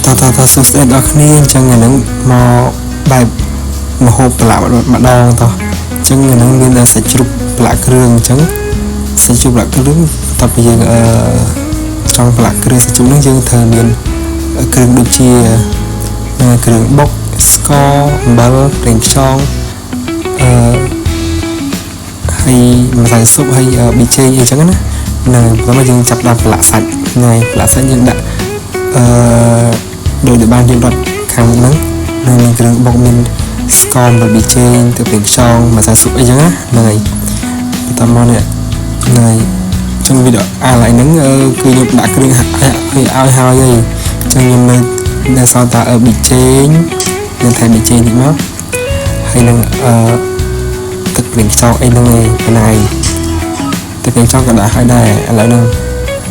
តតតសួស្តីដល់គ្នាអញ្ចឹងថ្ងៃហ្នឹងមកបែបមហូបប្រឡាក់ម្ដងតោះអញ្ចឹងថ្ងៃហ្នឹងមានតែសាច់ជ្រូកប្រឡាក់គ្រឿងអញ្ចឹងសាច់ជ្រូកប្រឡាក់គ្រឿងបន្ទាប់ពីយើងអឺចង់ប្រឡាក់គ្រឿងសាច់ជ្រូកហ្នឹងយើងត្រូវមានគ្រឿងដូចជាគ្រឿងបុកស្ករអំបិលប្រេងខ្យងអឺហើយម្សៅស៊ុបហើយប៊ីចេងអីចឹងណាហ្នឹងបន្ទាប់មកយើងចាប់ដល់ប្រឡាក់សាច់ហ្នឹងហើយប្រឡាក់សាច់យើងដាក់អឺដោយដែលបានរៀបរាប់ខាងមុខហ្នឹងនឹងមានគ្រឿងបុកមានស្ករអំបិលប៊ីចេងទឹកប្រេងខ្យងម្សៅស៊ុបអីចឹងណាហ្នឹងហើយបន្ទាប់មកនេះហ្នឹងហើយចឹងវីដេអូអាឡៃហ្នឹងគឺខ្ញុំដាក់គ្រឿងឲ្យឲ្យហើយហើយចឹងខ្ញុំនៅសល់តែប៊ីចេងនឹងថែមប៊ីចេងតិចមកហើយនឹងអឺទឹកប្រេងខ្យងអីហ្នឹងឯងប៉ុណ្ណាឯងទឹកប្រេងខ្យងក៏ដាក់ឲ្យដែរឥឡូវហ្នឹង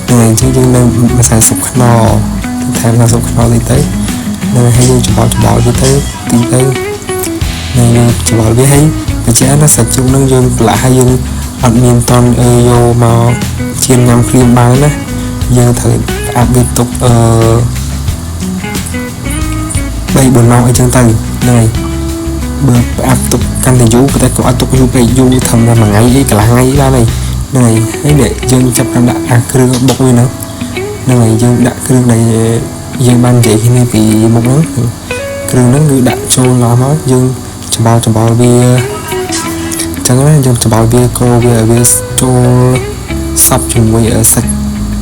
ហ្នឹងហើយអញ្ចឹងយើងនៅម្សៅស៊ុបខ្នុរថែមម្សៅស៊ុបខ្នុរតិចទៅហ្នឹងហើយយើងច្បល់ច្បល់វាទៅតិចទៅហ្នឹងយើងច្បល់វាហើយបញ្ជាក់ណាសាច់ជ្រូកហ្នឹងយើងប្រឡាក់ហើយយើងអត់មានតន់យកមកចៀនញ៉ាំភ្លាមបានណាយើងត្រូវផ្អាប់វាទុកអឺ3 4ម៉ោងអីចឹងទៅហ្នឹងហើយបើផ្អាប់ទុកកាន់តែយូរប៉ុន្តែក៏អត់ទុកយូរពេកយូរត្រឹមតែមួយថ្ងៃអីកន្លះថ្ងៃបានហើយហ្នឹងហើយហើយនេះយើងចាប់តាមដាក់អាគ្រឿងបុកវាហ្នឹងហ្នឹងហើយយើងដាក់គ្រឿងដែលយើងបាននិយាយគ្នាពីមុខហ្នឹងគ្រឿងហ្នឹងគឺដាក់ចូលឡោះមកយើងច្បល់ច្បល់វាអញ្ចឹងណាយើងច្បល់វាកូរវាឲ្យវាចូលសព្វជាមួយសាច់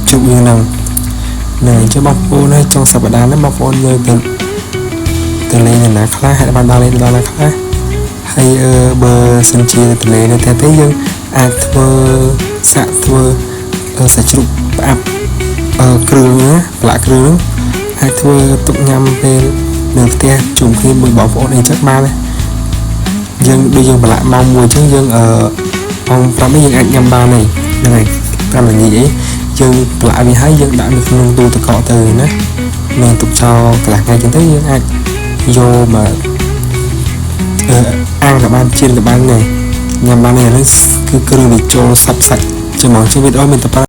ជ្រូកយើងហ្នឹងហ្នឹងអញ្ចឹងបងប្អូនហើយចុងសប្តាហ៍ហ្នឹងបងប្អូនយើងទៅលេងនៅណាខ្លះហើយបានដល់លេងដល់ណាខ្លះហើយអឺបើសិនជាទៅលេងនៅផ្ទះទេយើងអាចធ្វើសាក់ធ្វើសាច់ជ្រូកផ្អាប់អឺគ្រឿងណាប្រឡាក់គ្រឿងហ្នឹងអាចធ្វើទុកញ៉ាំពេលនៅផ្ទះជុំគ្នាមួយបងប្អូនអីចឹងបានដែរយើងដូចយើងប្រឡាក់ម៉ោង1អញ្ចឹងយើងអឺម៉ោង5នេះយើងអាចញ៉ាំបានហើយហ្នឹងហើយ5ល្ងាចអីយើងប្រឡាក់វាហើយយើងដាក់នៅក្នុងទូទឹកកកទៅណានៅទុកចោលកន្លះថ្ងៃចឹងទៅយើងអាចយកមកអឺអាំងក៏បានចៀនក៏បានដែរញ៉ាំបានដែរឥឡូវគឺគ្រឿងវាចូលសព្វសាច់ជាហ្មងជាវីដេអូមានតែប៉ុណ្ណឹង។